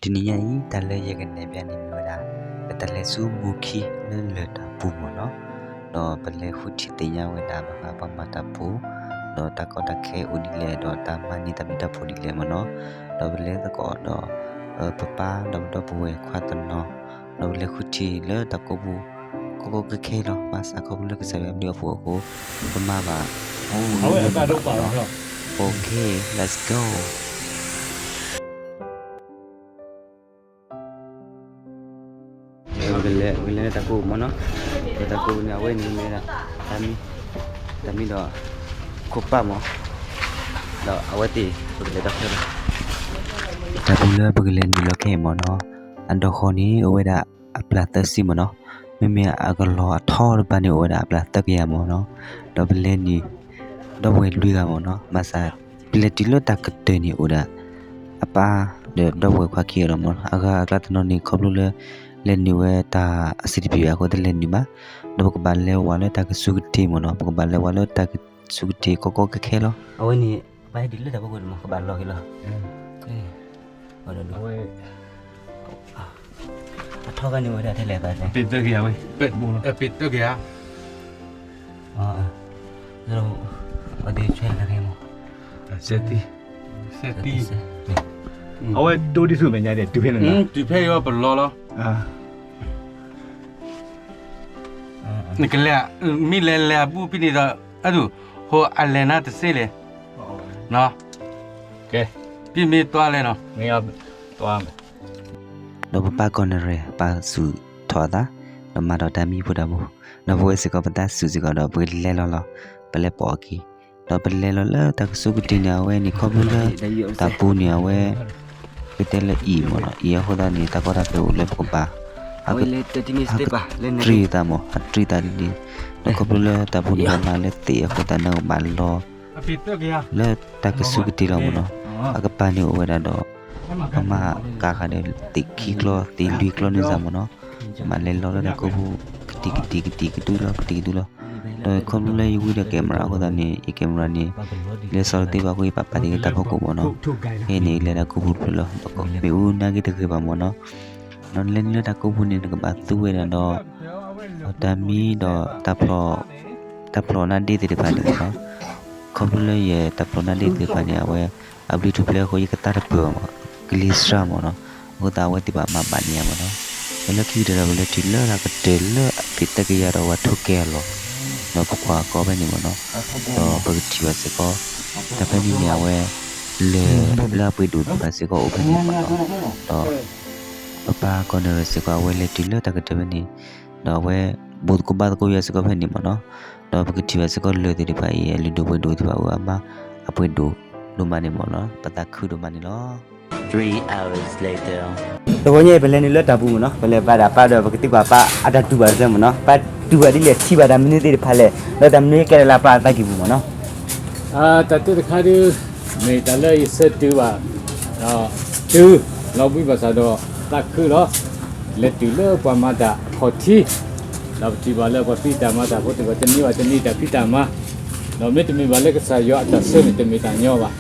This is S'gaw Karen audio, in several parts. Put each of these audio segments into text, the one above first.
တနံၤညါအံၤ တၢ်လၢယကနဲၣ်ဖျါန့ၣ်မ့ၢ်ဝဲဒၣ် ပတၢ်လဲၤဆူမူခံလၢလၢၢ်တၢ်ပူၤမ့ၢ်နီၤ, ဒီးပလဲၤဃုထံၣ်သ့ၣ်ညါဝဲဒၣ်ဘၣ်ဃးပှၤမၤတၢ်ဖိ ဒီးတၢ်ကီတၢ်ခဲအိၣ်ဒ်လဲၣ် ဒီးတၢ်မၤန့ၢ်တၢ်ဘျုးတၢ်ဖှိၣ်ဒ်လဲၣ်မ့ၢ်နီၤ, ဒီးပလဲၤသကိးဒီး ပပၢ်ဒီးပဒီပုၢ်ဝဲၢ်ခွါတနီၤ, ဒီးပလဲၤဃုထံၣ်လၢတၢ်ကိးပူၤ ကီကီခဲခဲလီၤ. ဘၣ်ဆၣ်ခီဖျိလၢကစၢ်ယွၤအဘျုးအဖှိၣ်အဃိ ပမၤဘၣ်အိၣ်လၢမုၢ်ဘၣ်နီၤ. Okay, let's go. ပကလဲၤ ပကလဲၤလၢတၢ်ကိးပူၤမ့ၢ်နီၤ, လၢတၢ်ကိးပူၤန့ၣ် အဝဲန့ၣ်မ့ၢ်ဒၣ် တၢ်မံ တၢ်မံဒီး ခိၣ်ပၢ်မ့ၢ် ဒီးအဝဲသ့ၣ် ပကလဲၤတၢ်ဖဲလီၤ. တၢ်ပူၤလၢပကလဲၤနုာ်လီၤခဲအံၤမ့ၢ်နီၤ, အဒီဃီန့ၣ် အိၣ်ဝဲဒၣ်အပျၢ်သၢဆံမ့ၢ်နီၤ, မ့မ့ၢ်အကလီၤအထီတပၤန့ၣ် အိၣ်ဝဲဒၣ်အပျၢ်သၢကယၤမ့ၢ်နီၤ, ဒီးပလဲၤန့ၣ် ဒီပုၢ်ဝဲၢ်လွံၢ်ဂၤမ့ၢ်နီၤ, ဘၣ်ဆၣ် ပလဲၤတုၤလၢတၢ်ကတၢၢ်န့ၣ်အိၣ်ဒၣ် အပၢ်ဒီးဒီပုၢ်ဝဲၢ်ခွါခံဂၤလီၤမ့ၢ်နီၤ, အဂၤအကျါတနီၤန့ၣ် ခီဖျိလၢ လဲၤနုာ်ဝဲတၢ်အဆင်တပြေဘၣ်အဃိ တလဲၤနုာ်ဘၣ်, ဒီးပကဘၣ်လဲၤဝဲလၢတၢ်ကစူၢ်ကတ့ၢ်မ့ၢ်နီၤ, ပကဘၣ်လဲၤဝဲလၢတၢ်ကစူၢ်ကတ့ၢ်ကီကီခဲခဲလီၤ. အဝဲန့ၣ် ပဟဲဒ်လၢတၢ်ဖီခိၣ်န့ၣ်မ့ၢ် ကဘၣ်လီၤက့ၤလီၤ. အဝဲ အထီၣ်ဂၤန့ၣ်ဝဲဒၣ်ထဲလဲၣ် ပသ့ၣ်ညါ, ပသ့ၣ်ညါ, အဝဲဒၣ်ဆွဲလၢခဲမ့ၢ် အဝဲတိဒ်ဆူမဲာ်ညါဒဲး တုၤဖဲန့ၣ် တုၤဖဲယီၤပလီၤလီၤ. နကလဲၤ မ့ၢ်လဲၤလဲၤအဘူၣ်ဖဲန့ၣ်ဒီး အဒူၣ် ဟိအလဲၤနၤတစ့လဲၣ်, ကဲ ပမ့ၢ်တွါလဲၣ်နီၤ, ဒီးပပၢ်ကီၢ်နရံၣ် ပၢ်စူၢ်ထီၣ်အသး, ဒီးမၤဒီးတၢ်မံဖိတၢ်မူ, ဒီးပဝဲစ့ၢ်ကီးပသးစူၢ်စ့ၢ်ကီးဒီး ပကလဲၤလီၤလီၤ, ပလဲၤပိာ်အီၤက့ၤ, ဒီးပလဲၤလီၤလၢတၢ်ကစူၢ်ကတ့ၢ်န့ၣ် အဝဲန့ၣ်ခီဖျိလၢ တၢ်ပူၤန့ၣ် အဝဲ ကတဲလၢအံၤမ့ၢ်နီၤ, အံၤအဃိသတးန့ၣ် တၢ်ကီတၢ်ခဲအိၣ်လၢပကဘၣ် ဟးတရံးသးမ့ၢ် ဟးတရံးသးဒ်န့ၣ်, ဒီးခီဖျိလၢတၢ်ပူၤန့ၣ် ပမၤလၢသ့ၣ်အဃိသတးန့ၣ် ကဘၣ်လီၤ လၢတၢ်ကစူၢ်ကတ့ၢ်လီၤမ့ၢ်နီၤ, အကပၤန့ၣ်အိၣ်ဝဲဒၣ်ဒီး ပမၤကၤဃာ်ဒီးသ့ၣ်ခံကျီ သ့ၣ်လွံၢ်ကျီန့ၣ်စ့ၢ်မ့ၢ်နီၤ, မၤလဲၤလီၤလၢတၢ်ကိးပူၤ ကတံၤကတံၤကတံၤကဒုလီၤ ကတံၤကဒုလီၤ, ဒီးခီဖျိလၢယဝံဒီး camera အဃိသတးန့ၣ် ယ camera န့ၣ် လဲၤစိာ်တသ့ဘၣ်အဃိ ယပာ်ပာ်တ့ၢ်လၢတၢ်ဖီခိၣ်မ့ၢ်နီၤ, ခဲအံၤန့ၣ် ယလဲၤတၢ်ကိးပူၤတဖျၢၣ်လီၤ, ဒီးမ့ၣ်အူနါက့တဂ့ၤဘၣ်မ့ၢ်နီၤ, ဒီးနလဲၤနုာ်လၢတၢ်ကိးပူၤန့ၣ် နကဘၣ်သူဝဲဒၣ်ဒီး တၢ်မံဒီး တၢ်ဖျိးနါဒ့သ့ၣ်တဖၣ်န့ၣ်မ့ၢ်နီၤ, ခီဖျိလၢယတၢ်ဖျိးနါဒ့သ့ၣ်တဖၣ်န့ၣ် အဝဲအဘျုးထူၣ်ဖျဲးအဃိ ယကသါတပၢၢ်ဘၣ်မ့ၢ် ကလံၤစှၤမ့ၢ်နီၤ, အဃိသတးအဝဲသ့ၣ်ဘၣ်မၤဘၣ်န့ၢ်ယၤမ့ၢ်နီၤ, ဒီးလၢခံကတၢၢ်ဒီး ပလဲၤတုၤလၢတၢ်ကတၢၢ်လၢအပျံၤသၢကယၤဒီး ပှၤထိၣ်ကဲအလီၢ် ဒီးပကွၢ်ကီဖဲန့ၣ်မ့ၢ်နီၤ, ဒီးပကထံၣ်ဘၣ်စ့ၢ်ကီး တၢ်ဖဲန့ၣ်န့ၣ် အဝဲ လၢၢ်လၢအပှ့ၤဒိၣ်သ့ၣ်တဖၣ်စ့ၢ်ကီးအိၣ်ဖဲန့ၣ်မ့ၢ်နီၤ, ဒီး ပပၢ်ကီၢ်နရံၣ်စ့ၢ်ကီး အဝဲလဲၤတုၤလၢတၢ်ကတၢၢ်ဖဲန့ၣ်, ဒီးအဝဲ ဘူးသကိးဘါသကိးယွၤစ့ၢ်ကီးဖဲန့ၣ်မ့ၢ်နီၤ, ဒီးပကထံၣ်ဘၣ်စ့ၢ်ကီးလၢၢ်သ့ၣ်တဖၣ်အံၤ အလုၢ်ဒိၣ်ပှ့ၤဒိၣ်သ့ၣ်တဖၣ်အံၤအမါ အပှ့ၤဒိၣ်ဒိၣ်မးန့ၣ်မ့ၢ်နီၤ, ပသးခုဒိၣ်မးန့ၣ်လီၤ. တဂီၤညါအံၤ ပလဲၤနုာ်လၢတၢ်ပူၤမ့ၢ်နီၤ, ပလဲၤဘါဒၣ်ပၢ်ဒီး ပကသံကွၢ်ပၢ်အတၢ်တူၢ်ဘၣ်တစဲးမ့ၢ်နီၤ, ပၢ်တူၢ်ဘၣ်ဒ်လဲၣ် ထံၣ်ဘၣ်တၢ်မနုၤသ့ၣ်တဖၣ်လဲၣ်, ဒီးတၢ်မနုၤကဲဒၣ်လၢပၢ်အသးကံၢ်ပူၤမ့ၢ်နီၤ. တၢ်တခါဒုး မ့ၢ်တၢ်လၢယဆၢတုၤဘၣ်, ဒီး တုၤ လီၤဘှံးဘၣ်ဆၣ်ဒီး သးခုလီၤ. လဲၤတုၤလၢပှၤမၤတၢ်အခီၣ်ထံး, ဒီးပထံၣ်ဘၣ်လၢပှၤဖံးတၢ်မၤတၢ်ဖိသ့ၣ်တဖၣ် တနံၤဘၣ်တနံၤတၢ်ဖံးတၢ်မၤ, ဒီးမ့တမ့ၢ်ဘၣ်လၢကစၢ်ယွၤအတၢ်ဆၢန့ၣ် တမ့ၢ်တၢ်ညီဘၣ်.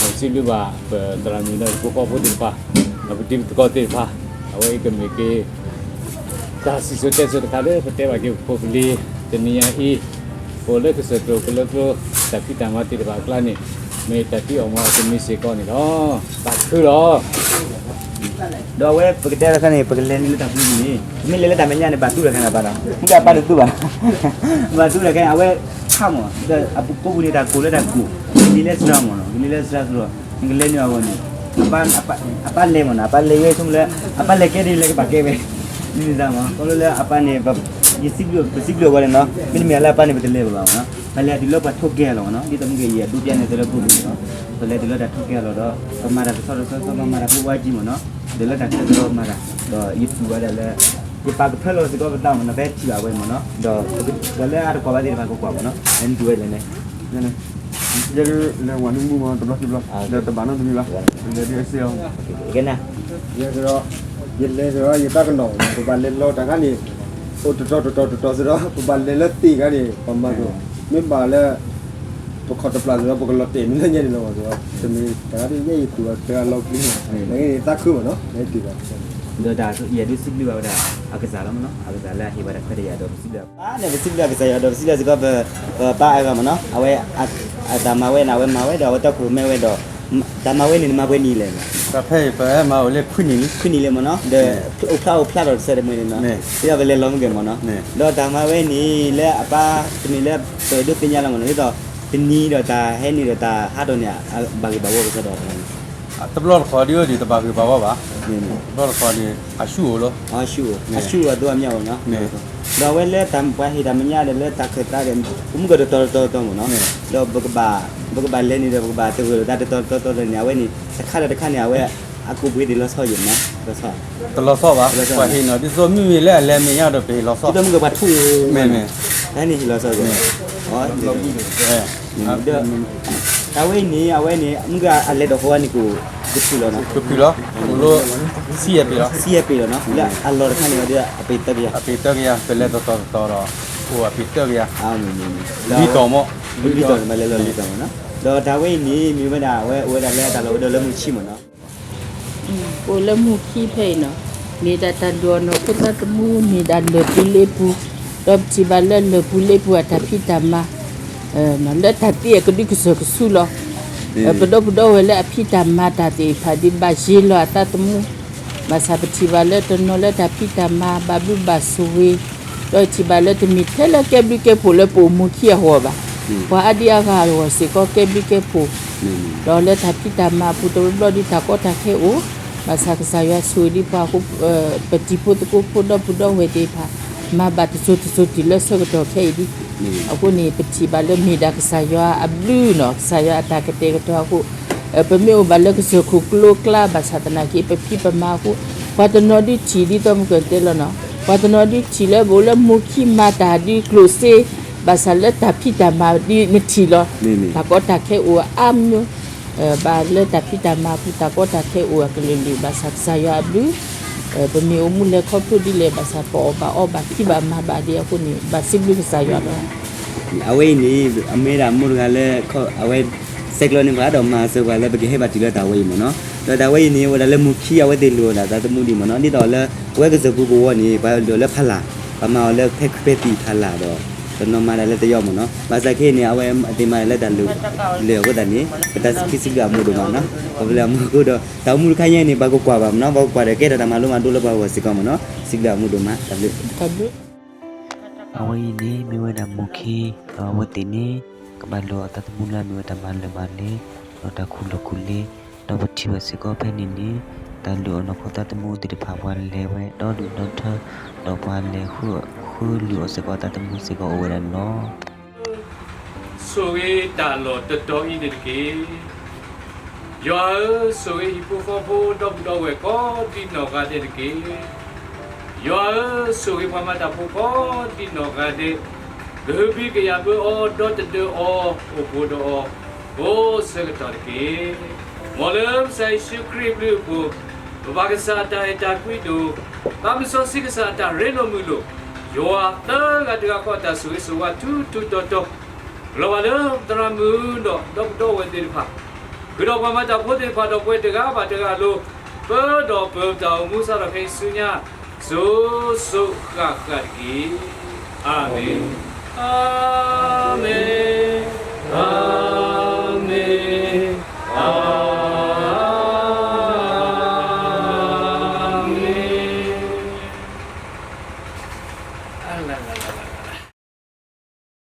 ဒီးပစံးဘျုးဘၣ်ပသရၣ်မုၣ်ဒီးပဖိဃီဖိသ့ၣ်တဖၣ်, ဒီးပတံၤပသကိးသ့ၣ်တဖၣ်, အဝဲအံၤကမ့ၢ်က့ၤ တၢ်စံၣ်စိၤတဲစိၤတခါလၢ ပတဲဘၣ်က့ၤပဖိပလံၤ တနံၤညါအံၤ, ပအိၣ်လၢကစၢၢ်ကျိၤကလၢကျိၤ တၢ်ဖံးတၢ်မၤသ့ၣ်တဖၣ်အကျါန့ၣ်, မ့ၢ်တၢ်ဖံးအီၣ်မၤအီၣ်တမံၤစ့ၢ်ကီးန့ၣ်လီၤ. သးခုလီၤ. ဒီးအဝဲပကတဲတခါန့ၣ် ပကလဲၤနုာ်လၢတၢ်ပူၤန့ၣ် ပမ့ၢ်လဲၤလၢတၢ်မဲာ်ညါန့ၣ် ဘၣ်သူတၢ်ခဲန့ၣ်ဘၣ်ဒီး မ့ၢ်တၢ်ပၢ်တသူဘၣ်, ဘၣ်သူတၢ်ခဲန့ၣ် အဝဲခါမး ဒီးအပူၤကိးပူၤန့ၣ် တၢ်ကိၢ်လၢတၢ်ကိၢ်, ကလံၤလၢစှၤမးနီၤ ကလံၤလၢစှၤသိးဒီး နကလဲၤနုာ်အဂီၢ်န့ၣ် အပၢ်လဲၤမးနီၤ အပၢ်လဲၤဝဲဆိကမိၣ်လၢ အပၢ်လဲၤကဲဒ်လဲၣ်ကဘၣ်ကဲဝဲ, ဒ်န့ၣ်သးမး ခီဖျိလၢအပၢ်န့ၣ် ယစံးဘျုး ပစံးဘျုးအဂီၢ်န့ၣ်နီၤ မ့တမ့ၢ်လၢအပၢ်န့ၣ် ပတလဲၤဘၣ်ဘၣ်မးနီၤ ပလဲၤတုၤလၢပှၤထိၣ်ကဲအလီၢ်မးနီၤ ဒ်သိးမ့ၢ်ဂ့ၤ ယဒိးပျၢ်န့ၢ်သုလၢခိၣ်ပူၤန့ၣ်နီၤ ပလဲၤတုၤလၢတၢ်ထိၣ်ကဲအလီၢ်ဒီး ပမၤတၢ်တဆီတဆီဆီ ပမၤတၢ်ဖိဝါကံမးနီၤ ဒီးလၢတၢ်ခဲကဒီးမၤတၢ် ဒီးယတူၢ်ဘၣ်ဒၣ်လၢ ယပာ်ကဖၢလီၤစ့ၢ်ကီးပသးမးနီၤ ပဟဲထံၣ်ဘၣ်ဝဲမးနီၤ ဒီး ဒီးလၢအတကွၢ်ဘၣ်သ့ၣ်တဖၣ်ကကွၢ်မးနီၤ လဲၤနုာ်ဝဲလဲၣ်န့ၣ် ယလဲၤဝဲနမူမးတဘျီတဘျီ ဒီးတဘၣ်နီတမံၤဘၣ် လဲၤဒ်အစ့ၢ်အီၤ ယဲဒီး ယလဲၤဒီးယတၢ်ကနီၣ် ပဘၣ်လဲၤလီၤတၢ်ခါန့ၣ် အိၣ်တတီၤတတီၤတတီၤစ့ၢ်ဒီး ပဘၣ်လဲၤလၢသ့ၣ်ခါန့ၣ် ပမၤသိး မ့ၢ်ဘၣ်လၢ ပခီၣ်တပျၢ်န့ၣ်လီၤ ပကလီၤတဲာ်မ့ၢ်လၢညါန့ၣ်လီၤမး တမ့ၢ်တၢ်ဂ့ၢ်ယဲၢ်ယသူၣ်အီၤတဂၤလီၤပျံၤမး နဂ့ၢ်န့ၣ်သးခုမးနီၤ နဟဲက့ၤဘၣ် ဒီးတၢ်ယအဲၣ်ဒိးစံးဘျုးဘၣ်ဝဲဒၣ် အကစၢ်လီၤမးနီၤ အကစၢ်လၢအဟ့ၣ်ဘၣ်တၢ်ခွဲးတၢ်ယာ်ဒီးပစံးဘျုးဘၣ် ပစံးဘျုးအကစၢ်ယွၤဒီးပစံးဘျုးစ့ၢ်ကီး ပပၢ်အဂၤမးနီၤ အဝဲ အတၢ်မၤဝဲန့ၣ် အဝဲမၤဝဲဒီးအဝဲတီခိၣ်ရိၣ်မဲဝဲဒီး တၢ်မၤဝဲန့ၣ် နမၤပှဲၤနံၣ်လဲၣ် တၢ်ဖဲအံၤပမၤအိၣ်လၢခွံနံၣ်လံ ခွံနံၣ်လံမးနီၤ ဒီးအိၣ်ဖျါအိၣ်ဖျါထီၣ်တစဲးတမှဲၤန့ၣ်နီၤ ဒ်သိးပလဲၤလီၤမုၢ်ကဲမးနီၤ ဒီးတၢ်မၤဝဲန့ၣ် လၢအပၢ်တမ့ၢ်လၢပအဲၣ်ဒိးသ့ၣ်ညါလီၤမးနီၤ ဒ်သိး တနံၤဒီးတၢ်ဟဲနုာ်ဒီးတၢ်ဟးထီၣ်န့ၣ် ဘၣ်ဂ့ၢ်ဘၣ်ဝီကစီဒီး တဘျီတခီၣ်ဒ်အံၤဒ်တဘၣ်ဂ့ၢ်ဘၣ်ဝီဘၣ် တဘျီတခီၣ်န့ၣ် အဆူၣ်အိၣ်လီၤ အဆူၣ်အိၣ်အသိအမျၢ်အိၣ်နီၤ ဒီးအဝဲလၢတၢ်ပှၤဟ့ၣ်တၢ်မဲာ်ညါဒီးလၢတၢ်ခၢၣ်သးဒီး ပမုၢ်ကီၢ်တတီၤတတီၤတတီၤမးနီၤ ဒီးပကဘၣ် ပကဘၣ်လဲၤန့ၣ်ဒီးပကဘၣ်တဂၢၢ်လိာ်သးတတီၤတတီၤတတီၤန့ၣ် အဝဲန့ၣ် တခါဒီးတခါန့ၣ် အဝဲအကူၣ်ဘှံးသ့ၣ်လီၤဆီယဲၢ်မး လီၤဆီ တလီၤဆီဘၣ် ပှၤဟ့ၣ်နီၤ ဒ်သိးမ့မ့ၢ်လၢအလဲၤမဲာ်ညါဒီးပဟ့ၣ်လီၤဆီ ဒ်သိးမုၢ်ကီၢ်ပှၤထူၣ် မ့ၢ်မ့ၢ် တၢ်န့ၣ်ဟ့ၣ်လီၤဆီ ဒီး တၢ်ဝဲအံၤန့ၣ် အဝဲန့ၣ် မုၢ်ဂၤအလဲၤဒီးဃီဝဲန့ၣ် ကဖုၣ်လီၤနီၤ ကဖုၣ်လီၤ အိၣ်လၢ ဆံယဲၢ်ပ့ၤလီၤ ဆံယဲၢ်ပ့ၤလီၤနီၤ လၢအလီၢ်တခါန့ၣ်ဝဲဒၣ် အပ့ၤသၢကယၤ အပ့ၤသၢကယၤ ပလဲၤတတီၤတတီၤဒီး အိၣ်အပ့ၤသၢကယၤ လွံၢ်တီၤမး လွံၢ်တီၤန့ၣ် မၤလဲၤလီၤလွံၢ်တီၤမးနီၤ ဒီးတၢ်ဝဲအံၤန့ၣ် မ့ၢ်ဝဲဒၣ် အဝဲအိၣ်ဝဲဒၣ်လၢတၢ်လီၢ်ဝဲဒၣ်လၢမုၢ်ဆံမးနီၤ အိၣ်လၢမုၢ်ခံဖဲအံၤနီၤ မ့ၢ်ဒၣ်တၢ်လုၢ်အီၣ်နီၢ်ခိသးသမူ မ့ၢ်ဒၣ်လၢၢ်ပူၤလ့ပူၤ ဒီးပထံၣ်ဘၣ်လၢလၢၢ်ပူၤလ့ပူၤအတၢ်ဖံးတၢ်မၤ လၢတၢ်သ့အကဒုကစၢၢ်ကဆူလီၤ ပဒီပုၢ်ဒီဝဲၢ်လၢအဖံးတၢ်မၤတၢ်သ့ၣ်တဖၣ်ဒ်ဘၣ်ယ့ၤလီၤအသးသမူ ဘၣ်ဆၣ်ပထံၣ်ဘၣ်လၢတနီၤလၢတၢ်ဖံးတၢ်မၤဘၣ်ဘျုးဘၣ်ဆိၣ်ဂ့ၤ ဒီးထံၣ်ဘၣ်လၢတမ့ၢ်ထဲလၢကဲဘျုးကဲဖှိၣ်လၢပအိၣ်မူခံအဂီၢ်ဘၣ် ပှၤအါဒံအါဂၤအဂီၢ်စ့ၢ်ကီးကဲဘျုးကဲဖှိၣ် ဒီးလၢတၢ်ဖံးတၢ်မၤအပူၤတဘျီဘျီဒ်တၢ်ကီတၢ်ခဲအိၣ် ဘၣ်ဆၣ်ကစၢ်ယွၤဆိၣ်ဂ့ၤဒံးပှၤအဃိ ပတံၤဖိသကိးဖိဒီပုၢ်ဒီဝဲၢ်သ့ၣ်တဖၣ် မၤဘၣ်တစိၤတစိၤတုၤလၢဆၢကတီၢ်ခဲအံၤဒ် အဃိန့ၣ်ပထံၣ်ဘၣ်လၢမ့ၢ်ဒၣ်ကစၢ်ယွၤအဘျုးနီၤ ကစၢ်ယွၤအတၢ်ကတဲာ်ကတီၤအဃိ ပမ့ၢ်အိၣ်ဘၣ်လၢကစၢၢ်ခိၣ်ကျိကျါ ဘၣ်ဆၣ်သနာ်က့ ပဖံးပမၤအဃိ ပှၤတနီၤဒုးထံၣ်ဒ်သိးမုၢ်ကၢၢ်တဲလီၤနီၤ ပှၤတနီၤဒုးထံၣ်လၢပအိၣ်လၢမူခံမၤတၢ်ဒုးကျိၣ်စ့ ဘၣ်ဆၣ်လၢတၢ်ဖံးတၢ်မၤဒ်နထံၣ်လီၤ တၢ်ကီတၢ်ခဲအိၣ်အါမး ဘၣ်လၢတၢ်ဖံးတၢ်မၤအပူၤ တၢ်ကီတၢ်ခဲအိၣ်အကလုာ်လုာ် ဘၣ်ဆၣ်ကစၢ်ယွၤအဘျုး ပမ့ၢ်အိၣ်မူလဲၤခီဖျိဒ်လဲၣ် ဘၣ်ဆၣ်ပအီၣ်ဘၣ်အီဘၣ်ခံဘၣ်မၤဘၣ်ဒ်အဃိန့ၣ် ဘၣ်စံးဘျုးကစၢ်ယွၤလီၤ အဝဲအံၤန့ၣ် အမ့ၢ်ဒၣ်မိၢ်တဂၤလၢ အဝဲ ဆဲးကျိးန့ၢ်ပှၤဒီးမၤစၢၤပှၤလၢပကဟဲဘၣ်တုၤလၢတၢ်ဝဲအံၤမ့ၢ်နီၤ ဒီးတၢ်ဝဲအံၤန့ၣ် အိၣ်ဝဲဒၣ်လၢမူခံအဝဲသ့ၣ်လိၣ်အီၣ်ဒၣ်သးသမူဒံးမ့ၢ်နီၤ ဒ်သိးလၢ ပဝဲကစၢၢ်ပူၤကဝီၤန့ၣ် ပှၤလိၣ်လၢဖးလၢ် ပှၤမၤအီၤလၢဖဲခုဖဲသံၣ်ဖးလၢ်ဒီး တနီၤမၤဒၣ်လၢတယီမ့ၢ်နီၤ ဘၣ်ဆၣ်ခဲအံၤန့ၣ် အဝဲအသ့ၣ်မၤဒၣ်လၢတၢ်လိၣ်လၢအဃိသတးန့ၣ် ပတၢ်စံးခံစံးဘျုးအမိၢ်ဒိၣ်မးနီၤ ပလၢအမိၢ်အဃိဒီး တၢ်အိၣ်မူတခါညါန့ၣ် ပှၤကကွၢ်ဘၣ်မ့ၢ်နီၤ ပှၤကကွၢ်ဒီးကဲထီၣ်တၢ်မၤလိမၤဒိးလၢပှၤဂီၢ်စ့ၢ်ကီးမ့ၢ်နီၤ စံးဘျုးအမိၢ်ဒိၣ်မး တၢ်ဘျုး အဝဲအံၤန့ၣ် မ့ၢ်ဝဲဒၣ်မိၢ်ခံ ဒီးအဝဲသ့ၣ်န့ၣ် ကဘၣ်လိၣ်အီၣ်သးသမူလၢအမ့ၢ်ဝဲတၢ်မၤလၢာ်မၤလဲၢ် ဒီးတၢ်ခူၣ်လီၢ်ခူၣ်လ့ ဒီးပထံၣ်ဘၣ်စ့ၢ်ကီးဖဲန့ၣ်န့ၣ် တၢ်လုၢ်အီၣ်နီၢ်ခိသးသမူသ့ၣ်တဖၣ် ပှၤလဲၤဝဲဒီဒူၣ်ဒီထၢ ဒီးပှၤလဲၤဃုလုၢ်အီၣ်စ့ၢ်ကီးသးသမူစ့ၢ်ကီးအိၣ်ဝဲဒၣ်န့ၣ်လီၤ. ဆိၣ်ဂ့ၤတၢ်လီၢ်တတီၤအံၤန့ၣ်တက့ၢ်. ယွၤဧၢ, ဆိၣ်ဂ့ၤဟံၣ်ဖိဃီဖိဒီပုၢ်ဒီဝဲၢ်ကိးဒံနီၢ်ဂၤဒဲးတက့ၢ်. ယွၤဧၢ, ဆိၣ်ဂ့ၤပှၤမၤတၢ်ဖိကိးဒံနီၢ်ဂၤဒဲး, ကဟုဘံၣ်ကယာ်ဘၢအီၤ ဒီသဒၢအီၤ အိၣ်ဖှိၣ်ဒီးအီၤ ကိးဆၢကတီၢ်တက့ၢ်. မ်လၢကစၢ်ယ့ၣ်ၡူးခရံာ်အဘျုးအဖှိၣ်, ပပၢ်ကစၢ်အတၢ်အဲၣ်တၢ်ကွံဒိၣ်, သးစီဆှံကစၢ်အတၢ်ရ့လိာ်မုာ်လိာ်, ယွၤသၢဂၤတဂၤဃီအတၢ်ဆိၣ်ဂ့ၤဆိၣ်ဝါထူထူတီတီ လီၤဘၣ်လၢသရၣ်မုၣ်ဒီးဒီပုၢ်ဒီဝဲၢ်သ့ၣ်တဖၣ်, ဃုာ်ဒီးပှၤမၤတၢ်ဖိသ့ၣ်တဖၣ် ဒီးပှၤတဂၤဘၣ်တဂၤအလိၤ, ပၢဒီးပၢၤပတၢ်အိၣ်မူစးထီၣ်ဖဲအံၤဆူညါ, စိၤစိၤဃၣ်ဃၣ်တက့ၢ်. အၤမ့ၣ်, အၤမ့ၣ်, အၤမ့ၣ်, အၤမ့ၣ်.